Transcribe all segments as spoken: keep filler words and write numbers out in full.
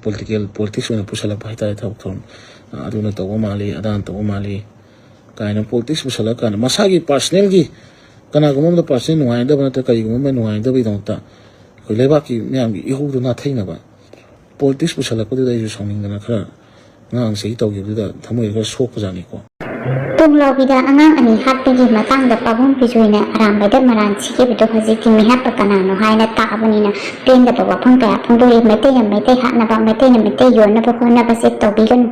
Political politics ꯑꯣꯏꯅ ꯄꯨꯁꯜꯂꯛꯄ ꯍꯥꯏꯇꯥꯔꯦ꯫ ꯊꯕꯛ ꯊꯧꯔꯝ, ꯑ, ꯑꯗꯨꯅ ꯇꯧꯕ ꯃꯥꯜꯂꯤ, ꯑꯗꯥꯅ ꯇꯧꯕ ꯃꯥꯜꯂꯤ ꯀꯥꯏꯅ ꯄꯣꯂꯤꯇꯤꯛꯁ ꯄꯨꯁꯜꯂꯛꯑꯀꯥꯟꯗ ꯃꯁꯥꯒꯤ ꯄꯥꯔꯁꯅꯦꯜꯒꯤ ꯀꯅꯥꯒꯨꯝꯕ ꯑꯃꯗ ꯄꯥꯔꯁꯅꯦꯜ ꯅꯨꯡꯉꯥꯏꯅꯗꯕ ꯅꯠꯇ꯭ꯔꯒ ꯀꯔꯤꯒꯨꯝꯕ ꯑꯃ ꯅꯨꯡꯉꯥꯏꯅꯗꯕꯒꯤꯗꯃꯛꯇ ꯑꯩꯈꯣꯏ ꯂꯩꯕꯥꯛꯀꯤ ꯃꯌꯥꯝꯒꯤ ꯏꯍꯧꯗꯨ ꯅꯥꯊꯩꯅꯕ ꯄꯣꯂꯤꯇꯤꯛꯁ ꯄꯨꯁꯜꯂꯛꯄꯗꯨꯗ ꯑꯩꯁꯨ ꯁꯥꯎꯅꯤꯡꯗꯅ ꯈꯔ ꯑꯉꯥꯡ ꯆꯍꯤ ꯇꯧꯈꯤꯕꯗꯨꯗ ꯊꯃꯣꯏ ꯈꯔ ꯁꯣꯛꯄꯖꯥꯠꯅꯤꯀꯣ꯫ ꯄꯣꯡꯂꯥꯎꯕꯤꯗ ꯑꯉꯥꯡ ꯑꯅꯤ ꯍꯥꯠꯄꯒꯤ ꯃꯇꯥꯡꯗ ꯄꯥꯕꯨꯡ ꯕꯤꯖꯣꯏꯅ ꯑꯔꯥꯝꯕꯥꯏꯗ ꯃꯔꯥꯟ ꯁꯤꯈꯤꯕꯗꯣ ꯍꯧꯖꯤꯛꯇꯤ ꯃꯤꯍꯥꯠꯄ ꯀꯅꯥꯅꯣ ꯍꯥꯏꯅ ꯇꯥꯛꯑꯕꯅꯤꯅ ꯄꯦꯟꯗꯕ ꯋꯥꯐꯝ ꯀꯌꯥ ꯐꯣꯡꯗꯣꯛꯏ꯫ ꯃꯩꯇꯩꯅ ꯃꯩꯇꯩ ꯍꯥꯠꯅꯕ, ꯃꯩꯇꯩꯅ ꯃꯩꯇꯩ ꯌꯣꯟꯅꯕ ꯍꯣꯠꯅꯕꯁꯦ ꯇꯧꯕꯤꯒꯅꯨ꯫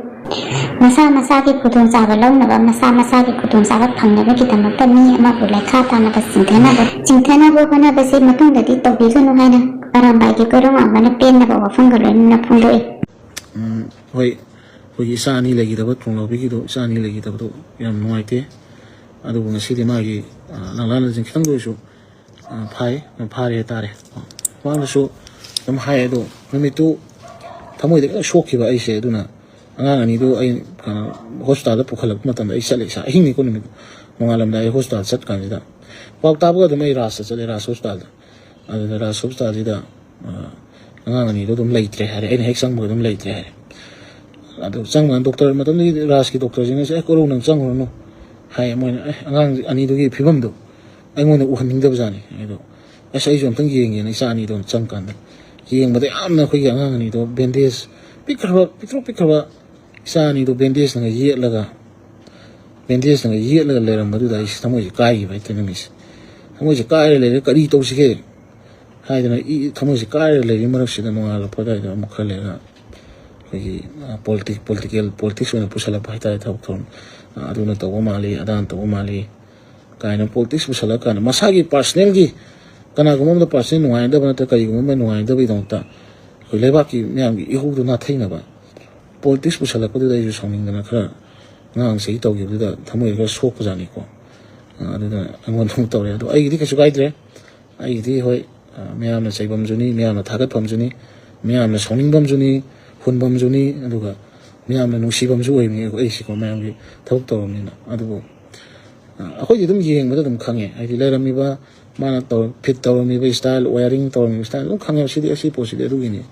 ꯃꯁꯥ ꯃꯁꯥꯒꯤ ꯈꯨꯗꯣꯡꯆꯥꯕ ꯂꯧꯅꯕ, ꯃꯁꯥ ꯃꯁꯥꯒꯤ ꯈꯨꯗꯣꯡꯆꯥꯕ ꯐꯪꯅꯕꯒꯤꯗꯃꯛꯇ ꯃꯤ ꯑꯃꯕꯨ ꯂꯩꯈꯥ ꯇꯥꯅꯕ ꯆꯤꯡꯊꯅꯕ, ꯆꯤꯡꯊꯅꯕ ꯍꯣꯠꯅꯕꯁꯦ ꯃꯇꯨꯡꯗꯗꯤ ꯇꯧꯕꯤꯒꯅꯨ ꯍꯥꯏꯅ ꯑꯔꯥꯝꯕꯥꯏꯒꯤ ꯀꯣꯏꯔꯣꯡ ꯋꯥꯡꯃꯅ ꯄꯦꯟꯗꯕ ꯋꯥꯐꯝꯒ ꯂꯣꯏꯅꯅ ꯐꯣꯡꯗꯣꯛꯏ꯫ ꯎꯝ, ꯍꯣꯏ, ꯑꯩꯈꯣꯏꯒꯤ ꯏꯆꯥ ꯑꯅꯤ ꯂꯩꯈꯤꯗꯕ, ꯊꯣꯡꯂꯥꯎꯕꯤꯒꯤꯗꯣ, ꯏꯆꯥ ꯑꯅꯤ ꯂꯩꯈꯤꯗꯕꯗꯣ ꯌꯥꯝ ꯅꯨꯡꯉꯥꯏꯇꯦ꯫ ꯑꯗꯨꯕꯨ ꯉꯁꯤꯗꯤ ꯃꯥꯒꯤ, ꯑ, ꯂꯥꯡꯂꯥꯟ ꯂꯥꯟꯁꯤꯟ ꯈꯤꯇꯪꯗ ꯑꯣꯏꯔꯁꯨ, ꯑ, ꯐꯥꯏ, ꯐꯥꯔꯦ ꯍꯥꯏꯇꯥꯔꯦ꯫ ꯃꯥꯅꯁꯨ ꯑꯗꯨꯝ ꯍꯥꯏ, ꯑꯗꯣ ꯅꯨꯃꯤꯠꯇꯨ ꯊꯃꯣꯏꯗ ꯈꯤꯇꯪ ꯁꯣꯛꯈꯤꯕ ꯑꯩꯁꯦ꯫ ꯑꯗꯨꯅ ꯑꯉꯥꯡ ꯑꯅꯤꯗꯨ ꯑꯩ, ꯑ, ꯍꯣꯁꯄꯤꯇꯥꯜꯗ ꯄꯨꯈꯠꯂꯛꯄ ꯃꯇꯝꯗ ꯑꯩ ꯆꯠꯂꯦ, ꯏꯁꯥ ꯑꯍꯤꯡꯅꯤꯀꯣ, ꯅꯨꯃꯤꯠ ꯅꯣꯡꯉꯥꯜꯂꯝꯗꯥꯏ ꯑꯩ ꯍꯣꯁꯄꯤꯇꯥꯜ ꯆꯠꯀꯥꯟꯁꯤꯗ ꯄꯥꯎ ꯇꯥꯕꯒ ꯑꯗꯨꯝ ꯑꯩ ꯔꯥꯖꯇ ꯆꯠꯂꯦ, ꯔꯥꯖ ꯍꯣꯁꯄꯤꯇꯥꯜꯗ꯫ ꯑꯗꯨꯗ ꯔꯥꯖ ꯍꯣꯁꯄꯤꯇꯥꯜꯁꯤꯗ, ꯑ, ꯑꯉꯥꯡ ꯑꯅꯤꯗꯣ ꯑꯗꯨꯝ ꯂꯩꯇ꯭ꯔꯦ ꯍꯥꯏꯔꯦ꯫ ꯑꯩꯅ ꯍꯦꯛ ꯆꯪꯕꯒ ꯑꯗꯨꯝ ꯂꯩꯇ꯭ꯔꯦ ꯍꯥꯏꯔꯦ꯫ ꯑꯗꯨ ꯆꯪꯕ ꯗꯣꯛꯇꯔ ꯃꯇꯝꯗꯨꯗꯤ ꯔꯥꯖꯀꯤ ꯗꯣꯛꯇꯔꯁꯤꯡꯅꯁꯨ, "ꯑꯦ, ꯀꯣꯔꯧ, ꯅꯪ ꯆꯪꯉꯨꯔꯅꯨ" ꯍꯥꯏ꯫ ꯃꯣꯏꯅ, "ꯑꯦ, ꯑꯉꯥꯡ ꯑꯅꯤꯗꯨꯒꯤ ꯐꯤꯕꯝꯗꯣ ꯑꯩꯉꯣꯟꯗ ꯎꯍꯟꯅꯤꯡꯗꯕꯖꯥꯠꯅꯤ"꯫ ꯑꯗꯣ, "ꯑꯁ, ꯑꯩꯁꯨ ꯑꯝꯇꯪ ꯌꯦꯡꯒꯦꯅ" ꯏꯆꯥ ꯑꯅꯤꯗꯣ ꯆꯪꯀꯥꯟꯗ ꯌꯦꯡꯕꯗ ꯌꯥꯝꯅ ꯑꯩꯈꯣꯏꯒꯤ ꯑꯉꯥꯡ ꯑꯅꯤꯗꯣ ꯕꯦꯟꯗꯦꯖ ꯄꯤꯛꯈ꯭ꯔꯕ, ꯄꯤꯛꯇ꯭ꯔꯨ ꯄꯤꯛꯈ꯭ꯔꯕ ꯏꯆꯥ ꯑꯅꯤꯗꯣ ꯕꯦꯟꯗꯦꯖꯅꯒ ꯌꯦꯠꯂꯒ, ꯕꯦꯟꯗꯦꯖꯅꯒ ꯌꯦꯠꯂꯒ ꯂꯩꯔꯝꯕꯗꯨꯗ ꯑꯩꯁꯦ ꯊꯃꯣꯏꯁꯦ ꯀꯥꯏꯈꯤꯕ ꯍꯥꯏꯇꯥꯔꯦ ꯅꯨꯃꯤꯠꯁꯦ꯫ ꯊꯃꯣꯏꯁꯦ ꯀꯥꯏꯔ ꯂꯩꯔꯦ, "ꯀꯔꯤ ꯇꯧꯁꯤꯒꯦ?" ꯍꯥꯏꯗꯅ ꯏ-, ꯊꯃꯣꯏꯁꯦ ꯀꯥꯏꯔ ꯂꯩꯔꯤ ꯃꯔꯛꯁꯤꯗ ꯅꯣꯡꯉꯥꯜꯂꯛꯄ ꯑꯗꯨꯋꯥꯏꯗ ꯑꯃꯨꯛ ꯈꯔ ꯂꯩꯔꯒ ꯑꯩꯈꯣꯏꯒꯤ, ꯑ, ꯄꯣꯂꯤꯇꯤꯛ-, ꯄꯣꯂꯤꯇꯤꯀꯦꯜ ꯄꯣꯂꯤꯇꯤꯛꯁ ꯑꯣꯏꯅ ꯄꯨꯁꯜꯂꯛꯄ ꯍꯥꯏꯇꯥꯔꯦ꯫ ꯊꯕꯛ ꯊꯧꯔꯝ, ꯑ, ꯑꯗꯨꯅ ꯇꯧꯕ ꯃꯥꯜꯂꯤ, ꯑꯗꯥꯅ ꯇꯧꯕ ꯃꯥꯜꯂꯤ ꯀꯥꯏꯅ ꯄꯣꯂꯤꯇꯤꯛꯁ ꯄꯨꯁꯜꯂꯛꯑꯀꯥꯟꯗ ꯃꯁꯥꯒꯤ ꯄꯥꯔꯁꯅꯦꯜꯒꯤ ꯀꯅꯥꯒꯨꯝꯕ ꯑꯃꯗ ꯄꯥꯔꯁꯅꯦꯜ ꯅꯨꯡꯉꯥꯏꯅꯗꯕ ꯅꯠꯇ꯭ꯔꯒ ꯀꯔꯤꯒꯨꯝꯕ ꯑꯃ ꯅꯨꯡꯉꯥꯏꯅꯗꯕꯒꯤꯗꯃꯛꯇ ꯑꯩꯈꯣꯏ ꯂꯩꯕꯥꯛꯀꯤ ꯃꯌꯥꯝꯒꯤ ꯏꯍꯧꯗꯨ ꯅꯥꯊꯩꯅꯕ ꯄꯣꯂꯤꯇꯤꯛꯁ ꯄꯨꯁꯜꯂꯛꯄꯗꯨꯗ ꯑꯩꯁꯨ ꯁꯥꯎꯅꯤꯡꯗꯅ ꯈꯔ ꯑꯉꯥꯡ ꯆꯍꯤ ꯇꯧꯈꯤꯕꯗꯨꯗ ꯊꯃꯣꯏ ꯈꯔ ꯁꯣꯛꯄꯖꯥꯠꯅꯤꯀꯣ꯫ ꯑ, ꯑꯗꯨꯅ ꯑꯩꯉꯣꯟꯗ ꯑꯃꯨꯛ ꯇꯧꯔꯦ꯫ ꯑꯗꯣ ꯑꯩꯒꯤꯗꯤ ꯀꯩꯁꯨ ꯀꯥꯏꯗ꯭ꯔꯦ꯫ ꯑꯩꯒꯤꯗꯤ ꯍꯣꯏ, ꯑ, ꯃꯌꯥꯝꯅ ꯆꯩꯐꯝꯁꯨꯅꯤ, ꯃꯌꯥꯝꯅ ꯊꯥꯒꯠꯐꯝꯁꯨꯅꯤ, ꯃꯌꯥꯝꯅ ꯁꯥꯎꯅꯤꯡꯐꯝꯁꯨꯅꯤ, ꯍꯨꯟꯐꯝꯁꯨꯅꯤ, ꯑꯗꯨꯒ ꯃꯌꯥꯝꯅ ꯅꯨꯡꯁꯤꯐꯝꯁꯨ ꯑꯣꯏꯕꯅꯤ ꯑꯩꯁꯤꯀꯣ, ꯃꯌꯥꯝꯒꯤ ꯊꯕꯛ ꯇꯧꯔꯕꯅꯤꯅ꯫ ꯑꯗꯨꯕꯨ, ꯑ, ꯑꯩꯈꯣꯏꯗꯤ ꯑꯗꯨꯝ ꯌꯦꯡꯕꯗ ꯑꯗꯨꯝ ꯈꯪꯉꯦ, ꯍꯥꯏꯗꯤ ꯂꯩꯔꯝꯃꯤꯕ, ꯃꯥꯅ ꯇꯧ-, ꯐꯤꯠ ꯇꯧꯔꯝꯃꯤꯕ ꯏꯁꯇꯥꯏꯜ, ꯋꯥꯌꯥꯔꯤꯡ ꯇꯧꯔꯝꯃꯤꯕ ꯏꯁꯇꯥꯏꯜ ꯑꯗꯨꯝ ꯈꯪꯉꯦꯕ꯫ ꯁꯤꯗꯤ, ꯑꯁꯤ ꯄꯣꯠꯁꯤꯗꯤ ꯑꯗꯨꯒꯤꯅꯤ,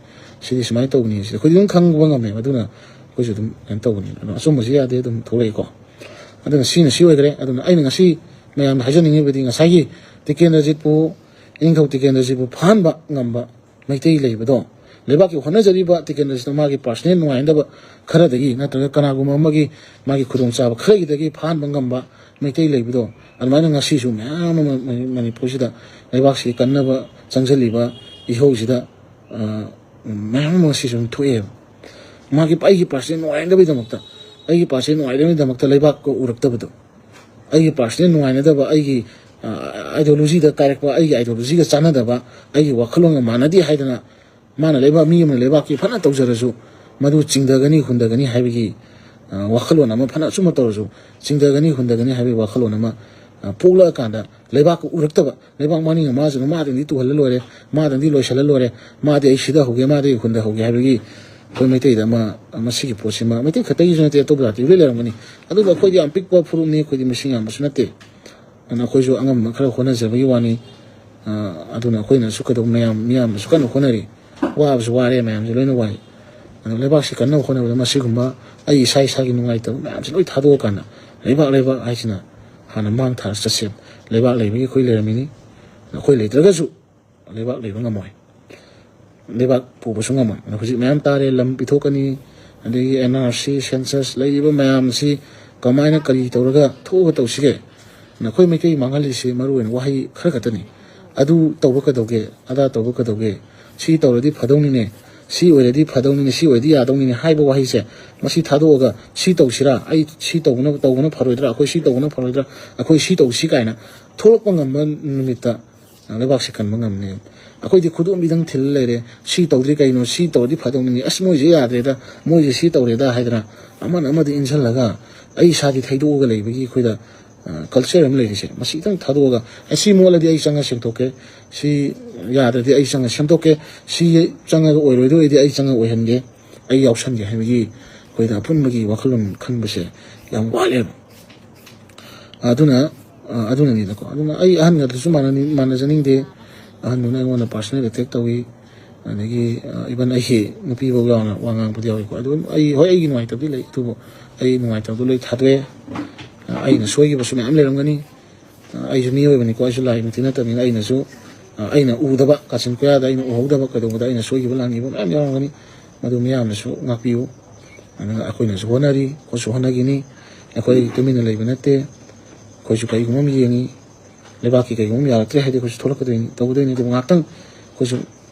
ꯁꯤꯗꯤ ꯁꯨꯃꯥꯏꯅ ꯇꯧꯕꯅꯤ, ꯁꯤꯗꯤ ꯑꯩꯈꯣꯏꯗꯤ ꯑꯗꯨꯝ ꯈꯪꯕ ꯉꯝꯃꯦꯕ꯫ ꯑꯗꯨꯅ ꯑꯩꯈꯣꯏꯁꯨ ꯑꯗꯨꯝ ꯀꯩꯅꯣ ꯇꯧꯕꯅꯤ꯫ ꯑꯗꯨꯅ ꯑꯆꯨꯝꯕꯁꯤ ꯌꯥꯗꯦ, ꯑꯗꯨꯝ ꯊꯣꯛꯂꯛꯏꯀꯣ꯫ ꯑꯗꯨꯅ ꯁꯤꯅ ꯁꯤ ꯑꯣꯏꯈ꯭ꯔꯦ꯫ ꯑꯗꯨꯅ ꯑꯩꯅ ꯉꯁꯤ ꯃꯌꯥꯝꯗ ꯍꯥꯏꯖꯅꯤꯡꯉꯤꯕꯗꯤ, ꯉꯁꯥꯏꯒꯤ ꯇꯤꯀꯦꯟꯗ꯭ꯔꯖꯤꯠꯄꯨ, ꯏꯅꯤꯡꯊꯧ ꯇꯤꯀꯦꯟꯗ꯭ꯔꯖꯤꯠꯄꯨ ꯐꯥꯍꯟꯕ ꯉꯝꯕ ꯃꯩꯇꯩ ꯂꯩꯕꯗꯣ, ꯂꯩꯕꯥꯛꯀꯤ ꯍꯣꯠꯅꯖꯔꯤꯕ ꯇꯤꯀꯦꯟꯗ꯭ꯔꯖꯤꯠꯅ ꯃꯥꯒꯤ ꯄꯥꯔꯁꯣꯅꯦꯜ ꯅꯨꯡꯉꯥꯏꯅꯗꯕ ꯈꯔꯗꯒꯤ ꯅꯠꯇ꯭ꯔꯒ ꯀꯅꯥꯒꯨꯝꯕ ꯑꯃꯒꯤ ꯃꯥꯒꯤ ꯈꯨꯗꯣꯡꯆꯥꯕ ꯈꯔꯒꯤꯗꯒꯤ ꯐꯥꯍꯟꯕ ꯉꯝꯕ ꯃꯩꯇꯩ ꯂꯩꯕꯗꯣ, ꯑꯗꯨꯃꯥꯏꯅ ꯉꯁꯤꯁꯨ ꯃꯌꯥꯝ ꯑꯃ ꯃꯅꯤ-, ꯃꯅꯤꯄꯨꯔꯁꯤꯗ ꯂꯩꯕꯥꯛꯁꯤ ꯀꯟꯅꯕ ꯆꯪꯁꯤꯜꯂꯤꯕ ꯏꯍꯧꯁꯤꯗ, ꯑ, ꯃꯌꯥꯝ ꯑꯃ ꯉꯁꯤꯁꯨ ꯑꯗꯨꯝ ꯊꯣꯛꯑꯦꯕ꯫ ꯃꯥꯒꯤ, ꯑꯩꯒꯤ ꯄꯥꯔꯁꯣꯅꯦꯜ ꯅꯨꯡꯉꯥꯏꯅꯗꯕꯒꯤꯗꯃꯛꯇ, ꯑꯩꯒꯤ ꯄꯥꯔꯁꯣꯅꯦꯜ ꯅꯨꯡꯉꯥꯏꯅꯗꯕꯒꯤꯗꯃꯛꯇ ꯂꯩꯕꯥꯛꯀ ꯎꯔꯛꯇꯕꯗꯣ, ꯑꯩꯒꯤ ꯄꯥꯔꯁꯣꯅꯦꯜ ꯅꯨꯡꯉꯥꯏꯅꯗꯕ, ꯑꯩꯒꯤ, ꯑ, ꯑꯥꯏꯗꯤꯌꯣꯂꯣꯖꯤꯗ ꯀꯥꯏꯔꯛꯄ, ꯑꯩꯒꯤ ꯑꯥꯏꯗꯤꯌꯣꯂꯣꯖꯤꯒ ꯆꯥꯟꯅꯗꯕ, ꯑꯩꯒꯤ ꯋꯥꯈꯜꯂꯣꯟꯒ ꯃꯥꯟꯅꯗꯦ ꯍꯥꯏꯗꯅ ꯃꯥꯅ ꯂꯩꯕꯥꯛ, ꯃꯤ ꯑꯃꯅ ꯂꯩꯕꯥꯛꯀꯤ ꯐꯅ ꯇꯧꯖꯔꯁꯨ ꯃꯗꯨ ꯆꯤꯡꯊꯒꯅꯤ, ꯍꯨꯟꯊꯒꯅꯤ ꯍꯥꯏꯕꯒꯤ, ꯑ, ꯋꯥꯈꯜꯂꯣꯟ ꯑꯃ, ꯐꯅ ꯑꯆꯨꯝꯕ ꯇꯧꯔꯁꯨ ꯆꯤꯡꯊꯒꯅꯤ, ꯍꯨꯟꯊꯒꯅꯤ ꯍꯥꯏꯕꯒꯤ ꯋꯥꯈꯜꯂꯣꯟ ꯑꯃ, ꯑ, ꯄꯣꯛꯂꯛꯑꯀꯥꯟꯗ ꯂꯩꯕꯥꯛꯀ ꯎꯔꯛꯇꯕ, ꯂꯩꯕꯥꯛ ꯃꯥꯡꯅꯤꯡꯉ ꯃꯥꯁꯨ ꯃꯥꯗꯪꯗꯤ ꯇꯨꯍꯜꯂ ꯂꯣꯏꯔꯦ, ꯃꯥꯗꯪꯗꯤ ꯂꯣꯏꯁꯤꯜꯂ ꯂꯣꯏꯔꯦ, ꯃꯥꯗꯤ ꯑꯩ ꯁꯤꯗ ꯍꯧꯒꯦ, ꯃꯥꯗꯤ ꯑꯩ ꯍꯨꯟꯗ ꯍꯧꯒꯦ ꯍꯥꯏꯕꯒꯤ ꯑꯩꯈꯣꯏ ꯃꯩꯇꯩꯗ ꯑꯃ, ꯃꯁꯤꯒꯤ ꯄꯣꯠꯁꯤꯃ ꯃꯩꯇꯩ ꯈꯛꯇꯒꯤꯁꯨ ꯅꯠꯇꯦ, ꯑꯇꯣꯞꯄ ꯖꯥꯇꯤ ꯂꯣꯏ ꯂꯩꯔꯝꯒꯅꯤ꯫ ꯑꯗꯨꯕꯨ ꯑꯩꯈꯣꯏꯗꯤ ꯌꯥꯝ ꯄꯤꯛꯄ ꯐꯨꯔꯨꯞꯅꯤ, ꯑꯩꯈꯣꯏꯗꯤ ꯃꯁꯤꯡ ꯌꯥꯝꯕꯁꯨ ꯅꯠꯇꯦ꯫ ꯑꯗꯨꯅ ꯑꯩꯈꯣꯏꯁꯨ ꯑꯉꯝꯕ ꯈꯔ ꯍꯣꯠꯅꯖꯕꯒꯤ ꯋꯥꯅꯤ꯫ ꯑ, ꯑꯗꯨꯅ ꯑꯩꯈꯣꯏꯅꯁꯨ ꯀꯩꯗꯧ, ꯃꯌꯥꯝ, ꯃꯤꯌꯥꯝꯅꯁꯨ ꯀꯟꯅ ꯍꯣꯠꯅꯔꯤ꯫ ꯋꯥꯕꯁꯨ ꯋꯥꯔꯦ, ꯃꯌꯥꯝꯁꯦ ꯂꯣꯏꯅ ꯋꯥꯏ꯫ ꯑꯗꯣ ꯂꯩꯕꯥꯛꯁꯤ ꯀꯟꯅꯕ ꯍꯣꯠꯅꯕꯗ ꯃꯁꯤꯒꯨꯝꯕ ꯑꯩ ꯏꯁꯥ ꯏꯁꯥꯒꯤ ꯅꯨꯡꯉꯥꯏꯇꯕ ꯃꯌꯥꯝꯁꯦ ꯂꯣꯏ ꯊꯥꯗꯣꯛꯑꯀꯥꯟꯗ ꯂꯩꯕꯥꯛ, ꯂꯩꯕꯥꯛ ꯍꯥꯏꯁꯤꯅ ꯍꯥꯟꯅ ꯃꯥꯡ ꯊꯥꯔ ꯆꯠꯁꯦ꯫ ꯂꯩꯕꯥꯛ ꯂꯩꯕꯒꯤ ꯑꯩꯈꯣꯏ ꯂꯩꯔꯝꯃꯤꯅꯤ꯫ ꯑꯩꯈꯣꯏ ꯂꯩꯇ꯭ꯔꯒꯁꯨ ꯂꯩꯕꯥꯛ ꯂꯩꯕ ꯉꯝꯃꯣꯏ, ꯂꯩꯕꯥꯛ ꯄꯨꯕꯁꯨ ꯉꯝꯃꯣꯏ꯫ ꯑꯗꯣ ꯍꯧꯖꯤꯛ ꯃꯌꯥꯝ ꯇꯥꯔꯦ, ꯂꯝ ꯄꯤꯊꯣꯛꯀꯅꯤ, ꯑꯗꯒꯤ ꯑꯦꯟ ꯑꯥꯔ ꯁꯤ, ꯁꯦꯟꯁꯁ, ꯂꯩꯔꯤꯕ ꯃꯌꯥꯝꯁꯤ ꯀꯃꯥꯏꯅ, ꯀꯔꯤ ꯇꯧꯔꯒ ꯊꯣꯛꯑꯒ ꯇꯧꯁꯤꯒꯦ? ꯅꯈꯣꯏ ꯃꯩꯇꯩ ꯃꯥꯡꯍꯜꯂꯤꯁꯤ ꯃꯔꯨ ꯑꯣꯏꯅ ꯋꯥꯍꯩ ꯈꯔ ꯈꯛꯇꯅꯤ꯫ "ꯑꯗꯨ ꯇꯧꯕ ꯀꯩꯗꯧꯒꯦ? ꯑꯗꯥ ꯇꯧꯕ ꯀꯩꯗꯧꯒꯦ? ꯁꯤ ꯇꯧꯔꯗꯤ ꯐꯗꯧꯅꯤꯅꯦ, ꯁꯤ ꯑꯣꯏꯔꯗꯤ ꯐꯗꯧꯅꯤꯅꯦ, ꯁꯤ ꯑꯣꯏꯔꯗꯤ ꯌꯥꯗꯧꯅꯤꯅꯦ" ꯍꯥꯏꯕ ꯋꯥꯍꯩꯁꯦ, ꯃꯁꯤ ꯊꯥꯗꯣꯛꯑꯒ, "ꯁꯤ ꯇꯧꯁꯤꯔꯥ? ꯑꯩ ꯁꯤ ꯇꯧꯕꯅ, ꯇꯧꯕꯅ ꯐꯔꯣꯏꯗ꯭ꯔꯥ? ꯑꯩꯈꯣꯏ ꯁꯤ ꯇꯧꯕꯅ ꯐꯔꯣꯏꯗ꯭ꯔꯥ? ꯑꯩꯈꯣꯏ ꯁꯤ ꯇꯧꯁꯤ" ꯀꯥꯏꯅ ꯊꯣꯛꯂꯛꯄ ꯉꯝꯕ ꯅꯨꯃꯤꯠꯇ ꯂꯩꯕꯥꯛꯁꯦ ꯀꯟꯕ ꯉꯝꯅꯦꯕ꯫ ꯑꯩꯈꯣꯏꯗꯤ ꯈꯨꯗꯣꯝꯕꯤꯗꯪ ꯊꯤꯜꯂ ꯂꯩꯔꯦ꯫ "ꯁꯤ ꯇꯧꯗ꯭ꯔꯤ ꯀꯩꯅꯣ? ꯁꯤ ꯇꯧꯔꯗꯤ ꯐꯗꯧꯅꯤꯅꯦ꯫ ꯑꯁ, ꯃꯣꯏꯁꯦ ꯌꯥꯗ꯭ꯔꯦꯗ, ꯃꯣꯏꯁꯦ ꯁꯤ ꯇꯧꯔꯦꯗ" ꯍꯥꯏꯗꯅ ꯑꯃꯅ ꯑꯃꯗ ꯏꯟꯁꯤꯜꯂꯒ ꯑꯩ ꯏꯁꯥꯗꯤ ꯊꯩꯗꯣꯛꯑꯒ ꯂꯩꯕꯒꯤ ꯑꯩꯈꯣꯏꯗ, ꯑ, ꯀꯜꯆꯔ ꯑꯃ ꯂꯩꯔꯤꯁꯦ꯫ ꯃꯁꯤ ꯈꯤꯇꯪ ꯊꯥꯗꯣꯛꯑꯒ, "ꯑꯦ, ꯁꯤ ꯃꯣꯠꯂꯗꯤ ꯑꯩ ꯆꯪꯉ ꯁꯦꯡꯗꯣꯛꯀꯦ, ꯁꯤ ꯌꯥꯗ꯭ꯔꯗꯤ ꯑꯩ ꯆꯪꯉ ꯁꯦꯝꯗꯣꯛꯀꯦ, ꯁꯤ ꯆꯪꯉꯒ ꯑꯣꯏꯔꯣꯏꯗꯣꯏ ꯑꯣꯏꯗꯤ ꯑꯩ ꯆꯪꯉ ꯑꯣꯏꯍꯟꯒꯦ, ꯑꯩ ꯌꯥꯎꯁꯟꯒꯦ" ꯍꯥꯏꯕꯒꯤ ꯑꯩꯈꯣꯏꯗ ꯑꯄꯨꯟꯕꯒꯤ ꯋꯥꯈꯜꯂꯣꯟ ꯈꯟꯕꯁꯦ ꯌꯥꯝ ꯋꯥꯠꯂꯦꯕ꯫ ꯑꯗꯨꯅ, ꯑ, ꯑꯗꯨꯅꯅꯤꯗꯀꯣ꯫ ꯑꯗꯨꯅ ꯑꯩ ꯑꯍꯟꯒꯗꯁꯨ ꯃꯥꯟꯅꯅꯤ-, ꯃꯥꯟꯅꯖꯅꯤꯡꯗꯦ꯫ ꯑꯍꯟꯗꯨꯅ ꯑꯩꯉꯣꯟꯗ ꯄꯥꯔꯁꯣꯅꯦꯜ ꯑꯦꯇꯦꯛ ꯇꯧꯏ꯫ ꯑꯗꯒꯤ ꯏꯚꯟ ꯑꯩꯒꯤ ꯅꯨꯄꯤꯐꯧ ꯌꯥꯎꯅ ꯋꯥ ꯉꯥꯡꯕꯗꯤ ꯌꯥꯎꯏꯀꯣ꯫ ꯑꯗꯨ ꯑꯩ, ꯍꯣꯏ, ꯑꯩꯒꯤ ꯅꯨꯡꯉꯥꯏꯇꯕꯗꯤ ꯂꯩ, ꯑꯗꯨꯕꯨ ꯑꯩ ꯅꯨꯡꯉꯥꯏꯇꯕꯗꯨ ꯂꯣꯏ ꯊꯥꯗꯣꯛꯑꯦ꯫ ꯑꯩꯅ ꯁꯣꯏꯈꯤꯕꯁꯨ ꯃꯌꯥꯝ ꯂꯩꯔꯝꯒꯅꯤ꯫ ꯑꯩꯁꯨ ꯃꯤꯑꯣꯏꯕꯅꯤꯀꯣ, ꯑꯩꯁꯨ ꯂꯥꯏꯃꯛꯇꯤ ꯅꯠꯇꯕꯅꯤꯅ꯫ ꯑꯩꯅꯁꯨ ꯑꯩꯅ ꯎꯗꯕ, ꯀꯥꯆꯤꯟ ꯀꯣꯌꯥꯗ ꯑꯩꯅ ꯎꯍꯧꯗꯕ ꯀꯩꯗꯧꯕꯗ ꯑꯩꯅ ꯁꯣꯏꯈꯤꯕ ꯂꯥꯟꯈꯤꯕ ꯃꯌꯥꯝ ꯌꯥꯎꯔꯝꯒꯅꯤ꯫ ꯃꯗꯨ ꯃꯤꯌꯥꯝꯅꯁꯨ ꯉꯥꯛꯄꯤꯌꯨ꯫ ꯑꯗꯨꯅ ꯑꯩꯈꯣꯏꯅꯁꯨ ꯍꯣꯠꯅꯔꯤ, ꯑꯩꯈꯣꯏꯁꯨ ꯍꯣꯠꯅꯈꯤꯅꯤ꯫ ꯑꯩꯈꯣꯏ ꯇꯨꯃꯤꯟꯅ ꯂꯩꯕ ꯅꯠꯇꯦ꯫ ꯑꯩꯈꯣꯏꯁꯨ ꯀꯔꯤꯒꯨꯝꯕ ꯑꯃ ꯌꯦꯡꯉꯤ, ꯂꯩꯕꯥꯛꯀꯤ ꯀꯔꯤꯒꯨꯝꯕ ꯑꯃ ꯌꯥꯔꯛꯇ꯭ꯔꯦ ꯍꯥꯏꯗꯤ ꯑꯩꯈꯣꯏꯁꯨ ꯊꯣꯛꯂꯛꯀꯗꯣꯏꯅꯤ, ꯇꯧꯒꯗꯣꯏꯅꯤ꯫ ꯑꯗꯨꯕꯨ ꯉꯥꯏꯍꯥꯛꯇꯪ ꯑꯩꯈꯣꯏꯁꯨ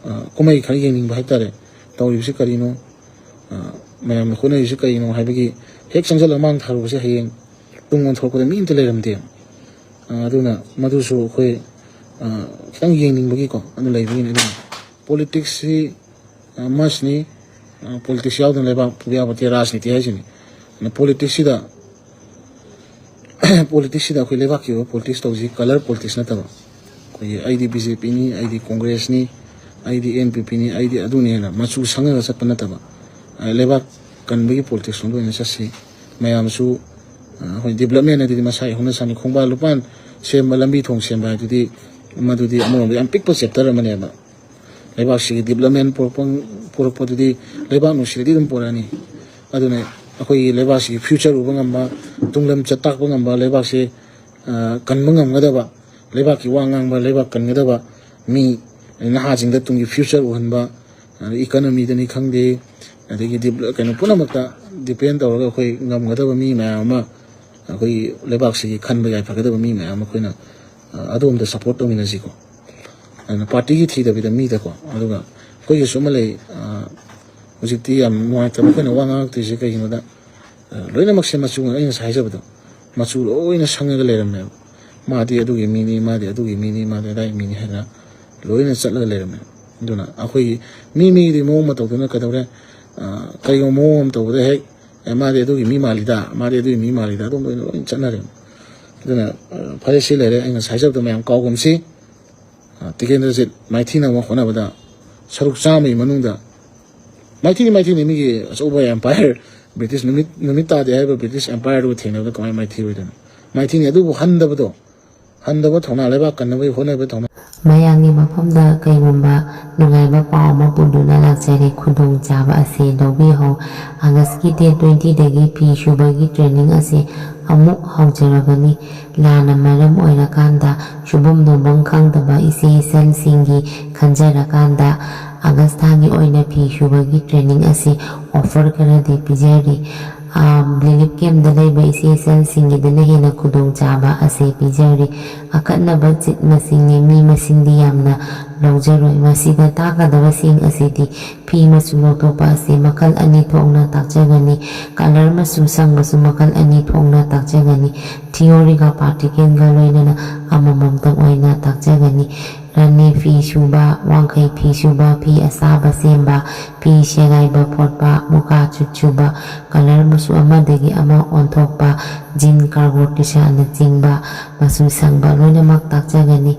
ꯀꯨꯝꯍꯩ ꯈꯔ ꯌꯦꯡꯅꯤꯡꯕ ꯍꯥꯏꯇꯥꯔꯦ꯫ ꯇꯧꯔꯤꯕꯁꯤ ꯀꯔꯤꯅꯣ, ꯃꯌꯥꯝꯅ ꯍꯣꯠꯅꯔꯤꯕꯁꯤ ꯀꯔꯤꯅꯣ ꯍꯥꯏꯕꯒꯤ ꯍꯦꯛ ꯆꯪꯁꯤꯜꯂꯒ ꯃꯥꯡ ꯊꯥꯔꯨꯕꯁꯦ ꯍꯌꯦꯡ ꯇꯨꯡ ꯑꯣꯟꯊꯣꯔꯛꯄꯗ ꯃꯤ ꯑꯝꯇ ꯂꯩꯔꯝꯗꯦ꯫ ꯑꯗꯨꯅ ꯃꯗꯨꯁꯨ ꯑꯩꯈꯣꯏ ꯈꯤꯇꯪ ꯌꯦꯡꯅꯤꯡꯕꯒꯤꯀꯣ ꯑꯗꯨ ꯂꯩꯕꯒꯤꯅꯤ꯫ ꯑꯗꯨꯅ ꯄꯣꯂꯤꯇꯤꯛꯁꯁꯤ ꯃꯁꯅꯤ꯫ ꯄꯣꯂꯤꯇꯤꯛꯁ ꯌꯥꯎꯗꯅ ꯂꯩꯕꯥꯛ ꯄꯨꯕ ꯌꯥꯕ ꯅꯠꯇꯦ, ꯔꯥꯖꯅꯤꯇꯤ ꯍꯥꯏꯁꯤꯅꯤ꯫ ꯑꯗꯨꯅ ꯄꯣꯂꯤꯇꯤꯛꯁꯁꯤꯗ ꯄꯣꯂꯤꯇꯤꯛꯁꯁꯤꯗ ꯑꯩꯈꯣꯏ ꯂꯩꯕꯥꯛꯀꯤ ꯑꯣꯏꯕ ꯄꯣꯂꯤꯇꯤꯛꯁ ꯇꯧꯁꯤ, ꯀꯂꯔ ꯄꯣꯂꯤꯇꯤꯛꯁ ꯅꯠꯇꯕ꯫ ꯑꯩꯈꯣꯏꯒꯤ ꯑꯩꯗꯤ ꯕꯤ ꯖꯦ ꯄꯤꯅꯤ, ꯑꯩꯗꯤ ꯀꯣꯡꯒ꯭ꯔꯦꯁꯅꯤ, ꯑꯩꯗꯤ ꯑꯦꯟ ꯄꯤ ꯄꯤꯅꯤ, ꯑꯩꯗꯤ ꯑꯗꯨꯅꯤ ꯍꯥꯏꯅ ꯃꯆꯨ ꯁꯪꯉꯒ ꯆꯠꯄ ꯅꯠꯇꯕ, ꯂꯩꯕꯥꯛ ꯀꯟꯕꯒꯤ ꯄꯣꯂꯤꯇꯤꯛꯁ ꯂꯣꯝꯗ ꯑꯣꯏꯅ ꯆꯠꯁꯤ꯫ ꯃꯌꯥꯝꯁꯨ ꯑꯩꯈꯣꯏ ꯗꯤꯕꯂꯞꯃꯦꯟ ꯑꯗꯨꯗꯤ ꯃꯁꯥꯒꯤ ꯍꯧꯅꯁꯥꯅꯤ꯫ ꯈꯣꯡꯕꯥꯟ ꯂꯨꯄꯥꯟ ꯁꯦꯝꯕ, ꯂꯝꯕꯤ ꯊꯣꯡ ꯁꯦꯝꯕ ꯍꯥꯏꯗꯨꯗꯤ ꯃꯗꯨꯗꯤ ꯑꯃꯔꯣꯝꯗ ꯌꯥꯝ ꯄꯤꯛꯄ ꯆꯦꯞꯇꯔ ꯑꯃꯅꯦꯕ꯫ ꯂꯩꯕꯥꯛꯁꯤꯒꯤ ꯗꯤꯕꯂꯞꯃꯦꯟ ꯄꯨꯔꯛꯄ, ꯄꯨꯔꯛꯄꯗꯨꯗꯤ ꯂꯩꯕꯥꯛ ꯅꯨꯡꯁꯤꯔꯗꯤ ꯑꯗꯨꯝ ꯄꯨꯔꯛꯑꯅꯤ꯫ ꯑꯗꯨꯅ ꯑꯩꯈꯣꯏꯒꯤ ꯂꯩꯕꯥꯛꯁꯤꯒꯤ ꯐ꯭ꯌꯨꯆꯔ ꯎꯕ ꯉꯝꯕ, ꯇꯨꯡ ꯂꯝꯆꯠ ꯇꯥꯛꯄ ꯉꯝꯕ, ꯂꯩꯕꯥꯛꯁꯦ ꯀꯟꯕ ꯉꯝꯒꯗꯕ, ꯂꯩꯕꯥꯛꯀꯤ ꯋꯥ ꯉꯥꯡꯕ, ꯂꯩꯕꯥꯛ ꯀꯟꯒꯗꯕ ꯃꯤ, ꯅꯍꯥꯁꯤꯡꯗ ꯇꯨꯡꯒꯤ ꯐ꯭ꯌꯨꯆꯔ ꯎꯍꯟꯕ, ꯑꯗꯩ ꯏꯀꯅꯃꯤꯗꯅꯤ ꯈꯪꯗꯦ, ꯑꯗꯒꯤ ꯗꯤꯕ-, ꯀꯩꯅꯣ ꯄꯨꯝꯅꯃꯛꯇ ꯗꯤꯄꯦꯟ ꯇꯧꯔꯒ ꯑꯩꯈꯣꯏ ꯉꯝꯒꯗꯕ ꯃꯤ ꯃꯌꯥꯝ ꯑꯃ, ꯑꯩꯈꯣꯏꯒꯤ ꯂꯩꯕꯥꯛꯁꯤꯒꯤ ꯈꯟꯕ ꯌꯥꯏꯐꯒꯗꯕ ꯃꯤ ꯃꯌꯥꯝ ꯑꯃ ꯑꯩꯈꯣꯏꯅ ꯑꯗꯣꯝꯗ ꯁꯞꯄꯣꯔꯠ ꯇꯧꯃꯤꯟꯅꯁꯤꯀꯣ꯫ ꯑꯗꯨꯅ ꯄꯥꯔꯇꯤꯒꯤ ꯊꯤꯗꯕꯤꯗ ꯃꯤꯗꯀꯣ꯫ ꯑꯗꯨꯒ ꯑꯩꯈꯣꯏꯒꯤꯁꯨ ꯑꯃ ꯂꯩ, ꯍꯧꯖꯤꯛꯇꯤ ꯌꯥꯝ ꯅꯨꯡꯉꯥꯏꯇꯕ ꯑꯩꯈꯣꯏꯅ ꯋꯥ ꯉꯥꯡꯉꯛꯇ꯭ꯔꯤꯁꯦ ꯀꯩꯒꯤꯅꯣꯗ, ꯂꯣꯏꯅꯃꯛꯁꯦ ꯃꯆꯨ, ꯑꯩ ꯉꯁꯥꯏ ꯍꯥꯏꯖꯕꯗꯣ, ꯃꯆꯨ ꯂꯣꯏꯅ ꯁꯪꯉꯒ ꯂꯩꯔꯝꯃꯦꯕ꯫ ꯃꯥꯗꯤ ꯑꯗꯨꯒꯤ ꯃꯤꯅꯤ, ꯃꯥꯗꯤ ꯑꯗꯨꯒꯤ ꯃꯤꯅꯤ, ꯃꯥꯗꯤ ꯑꯗꯥꯒꯤ ꯃꯤꯅꯤ ꯍꯥꯏꯅ ꯂꯣꯏꯅ ꯆꯠꯂꯒ ꯂꯩꯔꯝꯃꯦ꯫ ꯑꯗꯨꯅ ꯑꯩꯈꯣꯏꯒꯤ ꯃꯤ ꯃꯤꯒꯤꯗꯤ ꯃꯑꯣꯡ ꯑꯃ ꯇꯧꯗꯅ ꯀꯩꯗꯧꯔꯦ, ꯀꯔꯤꯒꯨꯝꯕ ꯃꯑꯣꯡ ꯑꯃ ꯇꯧꯕꯗ ꯍꯦꯛ, "ꯑꯦ, ꯃꯥꯗꯤ ꯑꯗꯨꯒꯤ ꯃꯤ ꯃꯥꯜꯂꯤꯗ, ꯃꯥꯗꯤ ꯑꯗꯨꯒꯤ ꯃꯤ ꯃꯥꯜꯂꯤꯗ", ꯑꯗꯨꯝ ꯂꯣꯏꯅ ꯂꯣꯏꯅ ꯆꯠꯅꯔꯦ꯫ ꯑꯗꯨꯅ ꯐꯔꯦ, ꯁꯤ ꯂꯩꯔꯦ꯫ ꯑꯩ ꯉꯁꯥꯏ ꯍꯥꯏꯖꯕꯗꯣ ꯃꯌꯥꯝ ꯀꯥꯎꯒꯨꯝꯁꯤ꯫ ꯇꯤꯀꯦꯟꯗ꯭ꯔꯖꯤꯠ ꯃꯥꯏꯊꯤꯅꯕ ꯍꯣꯠꯅꯕꯗ ꯁꯔꯨꯛ ꯆꯥꯝꯃꯒꯤ ꯃꯅꯨꯡꯗ, ꯃꯥꯏꯊꯤꯗꯤ ꯃꯥꯏꯊꯤꯅꯤ, ꯃꯤꯒꯤ ꯑꯆꯧꯕ ꯑꯦꯝꯄꯥꯌꯔ, ꯕ꯭ꯔꯤꯇꯤꯁ ꯅꯨꯃꯤꯠ, ꯅꯨꯃꯤꯠ ꯇꯥꯗꯦ ꯍꯥꯏꯕ ꯕ꯭ꯔꯤꯇꯤꯁ ꯑꯦꯝꯄꯥꯌꯔꯗꯨꯒ ꯊꯦꯡꯅꯕꯗ ꯀꯃꯥꯏꯅ ꯃꯥꯏꯊꯤꯔꯣꯏꯗꯣꯏꯅꯣ? ꯃꯥꯏꯊꯤꯅꯤ꯫ ꯑꯗꯨꯕꯨ ꯍꯟꯗꯕꯗꯣ, ꯍꯟꯗꯕ ꯊꯧꯅꯥ, ꯂꯩꯕꯥꯛ ꯀꯟꯅꯕꯒꯤ ꯍꯣꯠꯅꯕ ꯊꯧꯅꯥ꯫ ꯃꯌꯥꯝꯒꯤ ꯃꯐꯝꯗ ꯀꯩꯒꯨꯝꯕ ꯅꯨꯡꯉꯥꯏꯕ ꯄꯥꯎ ꯑꯃ ꯄꯨꯗꯨꯅ ꯂꯥꯛꯆꯔꯦ꯫ ꯈꯨꯗꯣꯡꯆꯥꯕ ꯑꯁꯦ ꯂꯧꯕꯤꯍꯧ꯫ ꯑꯥꯒꯁꯀꯤ date twenty ꯗꯒꯤ ꯐꯤ ꯁꯨꯕꯒꯤ training ꯑꯁꯦ ꯑꯃꯨꯛ ꯍꯧꯖꯔꯒꯅꯤ꯫ ꯂꯥꯟꯅ ꯃꯔꯝ ꯑꯣꯏꯔꯀꯥꯟꯗ ꯁꯨꯐꯝ ꯅꯣꯝꯐꯝ ꯈꯪꯗꯕ ꯏꯆꯦ ꯏꯆꯜꯁꯤꯡꯒꯤ ꯈꯟꯖꯔꯀꯥꯟꯗ ꯑꯥꯒꯁ ꯊꯥꯒꯤ ꯑꯣꯏꯅ ꯐꯤ ꯁꯨꯕꯒꯤ training ꯑꯁꯤ offer ꯈꯔꯗꯤ ꯄꯤꯖꯔꯤ꯫ ꯑꯥ, relief campꯇ ꯂꯩꯕ ꯏꯆꯦ ꯏꯆꯜꯁꯤꯡꯒꯤꯗꯅ ꯍꯦꯟꯅ ꯈꯨꯗꯣꯡꯆꯥꯕ ꯑꯁꯤ ꯄꯤꯖꯔꯤ꯫ ꯑꯀꯛꯅꯕ seat ꯃꯁꯤꯡꯅꯤ, ꯃꯤ ꯃꯁꯤꯡꯗꯤ ꯌꯥꯝꯅ ꯂꯧꯖꯔꯣꯏ꯫ ꯃꯁꯤꯗ ꯇꯥꯛꯀꯗꯕꯁꯤꯡ ꯑꯁꯤꯗꯤ ꯐꯤ ꯃꯆꯨ ꯂꯧꯊꯣꯛꯄ ꯑꯁꯤ ꯃꯈꯜ ꯑꯅꯤ ꯊꯣꯛꯅ ꯇꯥꯛꯆꯒꯅꯤ꯫ Colour ꯃꯆꯨ ꯁꯪꯕꯁꯨ ꯃꯈꯜ ꯑꯅꯤ ꯊꯣꯛꯅ ꯇꯥꯛꯆꯒꯅꯤ꯫ Theoryꯒ practicalꯒ ꯂꯣꯏꯅꯅ ꯑꯃꯃꯝꯇꯪ ꯑꯣꯏꯅ ꯇꯥꯛꯆꯒꯅꯤ꯫ ꯔꯥꯅꯤ ꯐꯤ ꯁꯨꯕ, ꯋꯥꯡꯈꯩ ꯐꯤ ꯁꯨꯕ, ꯐꯤ ꯑꯁꯥꯕ ꯁꯦꯝꯕ, ꯐꯤ ꯁꯦꯒꯥꯏꯕ ꯐꯣꯠꯄ, ꯃꯨꯀꯥ ꯁꯨꯠ ꯁꯨꯕ, colour ꯃꯆꯨ ꯑꯃꯗꯒꯤ ꯑꯃ ꯑꯣꯟꯊꯣꯛꯄ, jean cargo T-shirtꯅꯆꯤꯡꯕ ꯃꯆꯨ ꯁꯪꯕ ꯂꯣꯏꯅꯃꯛ ꯇꯥꯛꯆꯒꯅꯤ꯫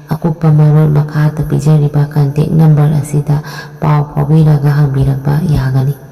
ꯑꯀꯨꯞꯄ ꯃꯔꯣꯜ ꯃꯈꯥꯗ ꯄꯤꯖꯔꯤꯕ contact number ꯑꯁꯤꯗ ꯄꯥꯎ ꯐꯥꯎꯕꯤꯔꯒ ꯍꯪꯕꯤꯔꯛꯄ ꯌꯥꯒꯅꯤ꯫